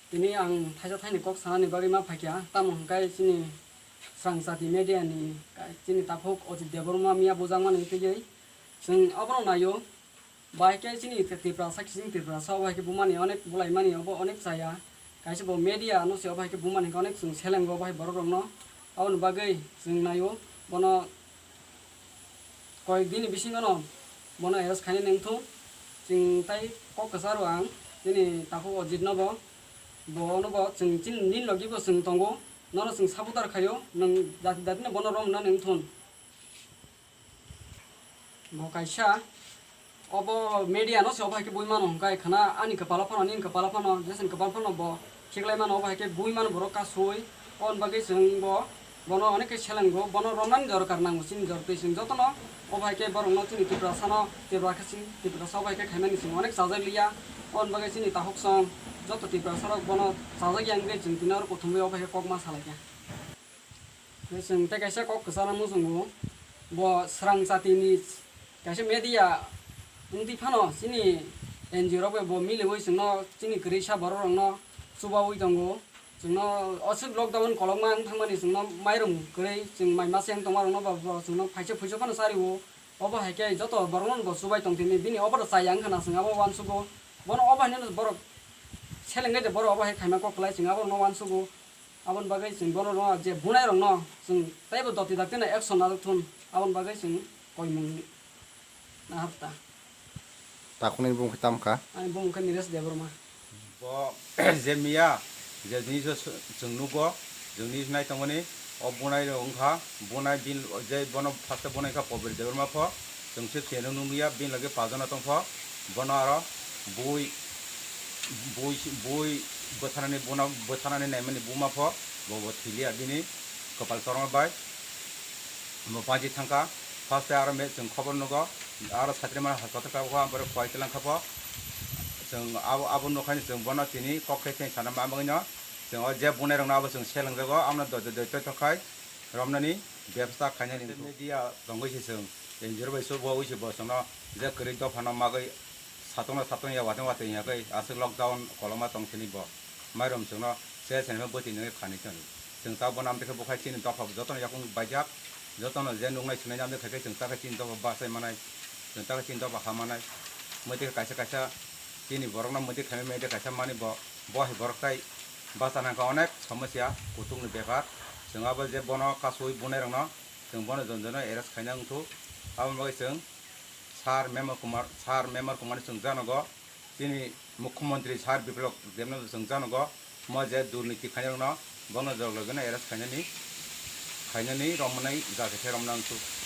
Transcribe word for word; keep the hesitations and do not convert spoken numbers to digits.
Tini ang thaisa thaini kok sanani bagwi ma phaikha, tamo hwnkhe chini srang jati media ni chini takhuk Ajit Debbarma miya bujakmani twiwi chwng obono naio. Bahai khe chini Tiprasa, chini Tiprasa o bahai khe bumani onek bulaimani obo onek chaya. Kaisa bo media no se obo hai khe bumani khe onek chwng selengo obo hai borok rokno. Aboni bagwi chwng naio bono koyek dini bisingo no bono arrest khainani wngthung. Chwng tai kok kwcharo ang chini takhuk Ajit no bo, bo no bo chwng chini nini logi bo chwng tongo, nono chwng supporter khaio, nwng jati jati no bono romna wngthun. Bo kaisa obo media no se obo hai khe bui mano hwnkhe khana ani kwpalo phano nini kwpalo phano jeseni kwpal phano bo khiklai mano obo hai khe bui mano borok kasui. Oboni bagwi chwng bo bono onek khe selengo, bono romnani dorkar nango chini jor twi chwng jotono obo hai khe borokno chini Tiprasano Tipra khe chini Tiprasa obo hai khe khaimani chwng onek chajak liya. Oboni bagwi chini takhuk song joto Tiprasarok bono chajak ya wngwi chwng tini oro kuthumwi obo hai khe kokma salaikha. Chwng tei kaisa kok kwchana muchungo, bo srang jatini kaisa media wngtwi phano chini N G O rok bai bo miliwi chwngno chini kwrwisa borok rokno chubaui tongo. Chwngno aswk lockdown kolokma wng thangmani chwngno mairum kwrwi chwng mai masa yang tongma rokno bo, bo chwngno phaisa phuisa phano chario. Obo hai khe joto borokno bo chubai tongthini, bini obo chaya wngkha na chwng abo uansugo. Bono obo haino borok selengwi de borok obo hai khaima kok kwlai chwng abo no uansugo. Aboni bagwi chwng bono no je bunai rokno chwng teibo doti dakti no action najak thun, aboni bagwi chwng koimung nahar ta. Takhukni bumung khe tamo kha? Ani bumung khe Niresh Debbarma. Bo je miya je jinis o chwng nugo, chwng nini nai tongmani o bunai rok wngkha, bunai bin je bono first o bunai kha Kobir Debbarma pho, chwng se cheno nungya bin lage pajana tongpho, bono aro bui bui bui bwtharnani buna bwtharnani naimani buma pho, bo bo thiliya bini kwpal chorma bai. Bo baji thangkha, first e aro me chwng khobor nugo, aro satri mano hospital ka kha, amborok koi tilang kha pho. Chwng abo, abo nukhani chwng bono tini kok khe theng sana ma bagwino, chwng o je bunai rokno abo chwng seleng jago, amno doi doi doi toi tokhai romnani bebsta khainani. Media tongwi se chwng N G O bai se bo wi se bo chwngno je kwrwi dophano magwi satungno satung ya wateng wateng ya khe aswk lockdown koloma tong sini bo. Mairum chwngno se se bwtwi nungwi khani chwng. Chwng ta bono amtwi khe bukhai chini dopha jotono yakung baijak, jotono je nuknai swinai amtwi khe chwng ta khe chini dopha bachai manai, chwng ta khe chini dopha ha manai. Mwtwi khe kaisa kaisa chini borokno mwtwi khaimai mede kaisa mani bo, bo hai borok tai bachana khe onek somosya kutukni bepar. Chwng abo je bono kasui bunai rokno chwng bono jon jono arrest khaina wngthuk. Aboni bagwi chwng Sir Memar Kumar, Sir Memar Kumar ni chwng janogo, chini Mukhyamantri Sir Biplab Debno chwng janogo, mo je durniti khainai rokno bono jog logino arrest khainani, khainani romnai jati khe romna wngthuk.